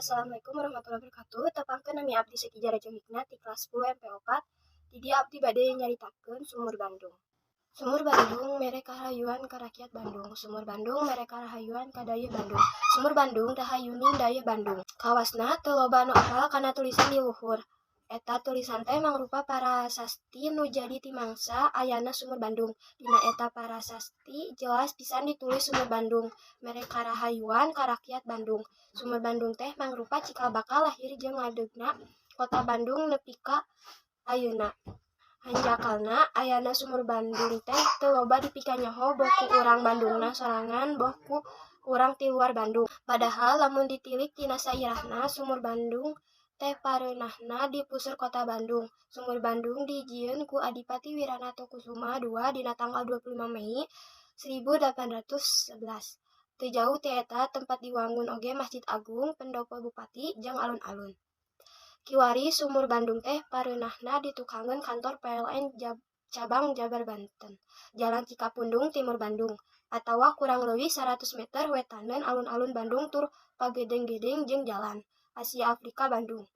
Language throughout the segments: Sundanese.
Assalamualaikum warahmatullahi wabarakatuh. Tepangkeun, nami abdi Sekija Raja Mikna ti kelas 10 MP4. Di dieu abdi bade nyaritakeun Sumur Bandung. Sumur Bandung mere karahayuan ka rakyat Bandung. Sumur Bandung mere karahayuan ka dayeuh Bandung. Sumur Bandung rahayuning dayeuh Bandung. Kawasna teu loba anu apal kana tulisan di luhur. Eta tulisan teh mangrupa prasasti nu jadi timangsa ayana Sumur Bandung. Dina eta prasasti jelas pisan ditulis Sumur Bandung mere karahayuan ka rakyat Bandung. Sumur Bandung teh mangrupa cikal bakal lahir jeung ngadegna Kota Bandung nepi ka ayeuna. Hanjakalna, ayana Sumur Bandung teh teu loba dipikanyaho boh ku urang Bandungna sorangan, boh ku urang ti luar Bandung. Padahal lamun ditilik tina sairahna, Sumur Bandung teh pareunahna di puseur Kota Bandung. Sumur Bandung dijieun ku Adipati Wiranata Kusuma II dina tanggal 25 Mei 1811. Teu jauh ti eta tempat diwangun oge Masjid Agung, Pendopo Bupati, jeung alun-alun. Kiwari Sumur Bandung teh pareunahna di tukangeun Kantor PLN Cabang Jabar Banten, Jalan Cikapundung Timur, Bandung, atawa kurang leuwih 100 meter wetaneun Alun-alun Bandung tur Pagedeng-gedeng jeung Jalan Asia Afrika, Bandung.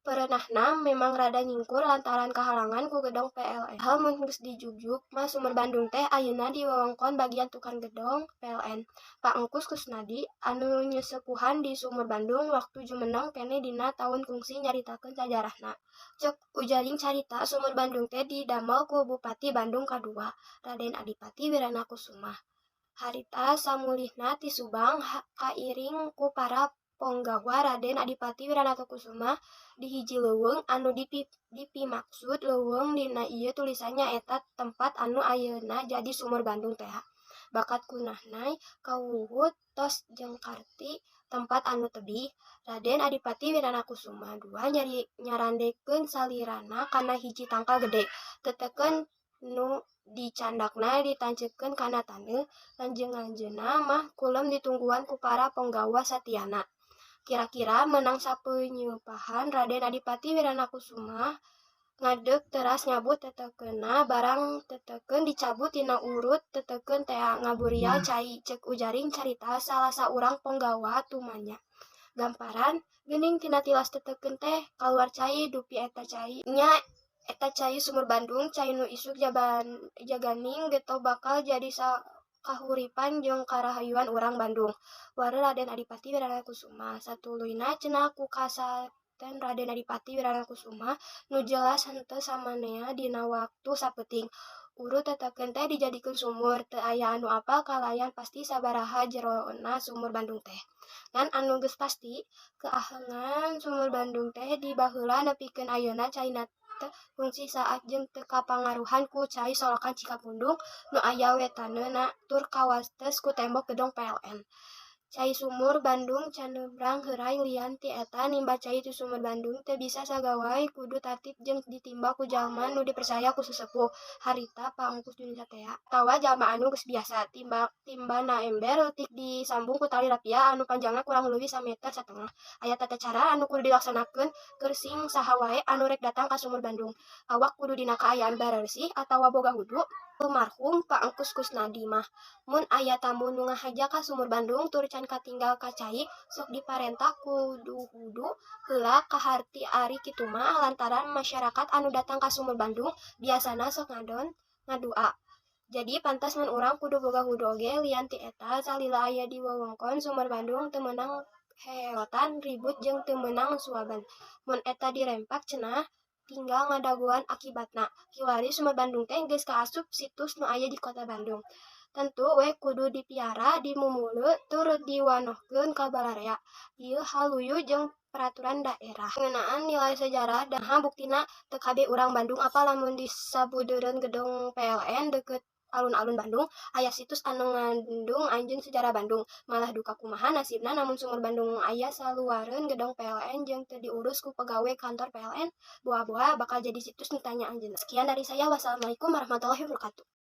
Pereunahna memang rada nyingkur lantaran kahalangan ku gedong PLN. Padahal mun geus dijugjug mah Sumur Bandung teh ayeuna di wewengkon bagian tukang gedong PLN. Pak Engkus Kusnadi anu nyesepuhan di Sumur Bandung waktu jumeneng keneh dina taun kungsi nyaritakeun sajarahna. Ceuk ujaring carita, Sumur Bandung teh didamel ku Bupati Bandung kadua, Raden Adipati Wiranakusumah. Harita samulihna ti Subang kairing ku para ponggawa. Raden Adipati Wiranatakusumah di hiji leuweung anu dipimaksud leuweung dina ieu tulisan nyaeta tempat anu ayeuna jadi Sumur Bandung tea. Bakat ku nahnai kawuhut tos jengkar ti tempat anu tebih, Raden Adipati Wiranakusuma II nyarandekeun salirana kana hiji tangkal gede. Tetekeun nu dicandakna ditanceupkeun kana taneuh, lanjeung-lanjeunna mah kulem ditungguan ku para ponggawa satiana. Kira-kira meunang sapenyeupahan Raden Adipati Wiranakusuma ngadeg teras nyabut tetekeunna. Barang tetekeun dicabut tina urut tetekeun tea ngaburial cai, ceuk ujaring carita salah saurang ponggawa tumanya. Gamparan geuning tina tilas tetekeun teh kaluar cai, dupi eta cai nya eta cai Sumur Bandung, cai nu isuk jaganing geto bakal jadi kahuripan jeung karahayuan urang Bandung, warer Raden Adipati Wiranakusuma. Satuluyna cenah ku kasaten Raden Adipati Wiranakusuma nu jelas henteu samanea dina waktu sapeuting, urut tetekeun teh dijadikeun sumur. Teu aya anu apal kalayan pasti sabaraha jerona Sumur Bandung teh. Ngan anu geus pasti, keahengan Sumur Bandung teh di baheula nepikeun ayeuna caina teh kungsi saat jeung teu kapangaruhan ku cai Solokan Cikapundung nu aya wetaneunna tur kawates ku tembok gedong PLN. Cai Sumur Bandung can neubrang heuray. Lian ti eta, nimba cai ti Sumur Bandung teu bisa sagawai, kudu tartib jeung ditimba ku jalma nu dipercaya ku sesepuh, harita Pa Engkus Junisa tea, atawa jalma anu geus biasa. Timba na ember leutik disambung ku tali rapia anu panjangna kurang leuwih sameter satengah. Aya tata cara anu kudu dilaksanakeun keur sing saha wae anu rek datang ka Sumur Bandung. Awak kudu dina kaayaan bareresih atawa boga hudu. Almarhum Pa Engkus Kusnadi mah mun aya tamu nu ngahaja ka Sumur Bandung tur can katinggal ka cai, sok diparentah kudu hudu heula. Kaharti ari kitu mah lantaran masyarakat anu datang ka Sumur Bandung biasana sok ngadon ngadua, jadi pantas mun urang kudu boga hudu oge. Lian ti eta, salila aya di wewengkon Sumur Bandung teu meunang heotan ribut jeung teu meunang suaban. Mun eta dirempak cenah tinggal ngadagoan akibatna. Kiwari Sumur Bandung teh geus kaasup situs nu aya di Kota Bandung. Tentu we kudu dipiara, dimumule, tur diwanohkeun ka balarea. Ieu hal luyu jeung peraturan daerah ngeunaan nilai sejarah. Naha buktina teu kabeh urang Bandung apal lamun di sabudeureun gedong PLN deukeut Alun-alun Bandung aya situs anu ngandung anjeun sejarah Bandung. Malah duka kumaha nasibna lamun Sumur Bandung aya saluareun gedong PLN jeung teu diurus ku pagawe kantor PLN? Boa-boa bakal jadi situs nu tanya anjeunna. Sekian dari saya, wassalamualaikum warahmatullahi wabarakatuh.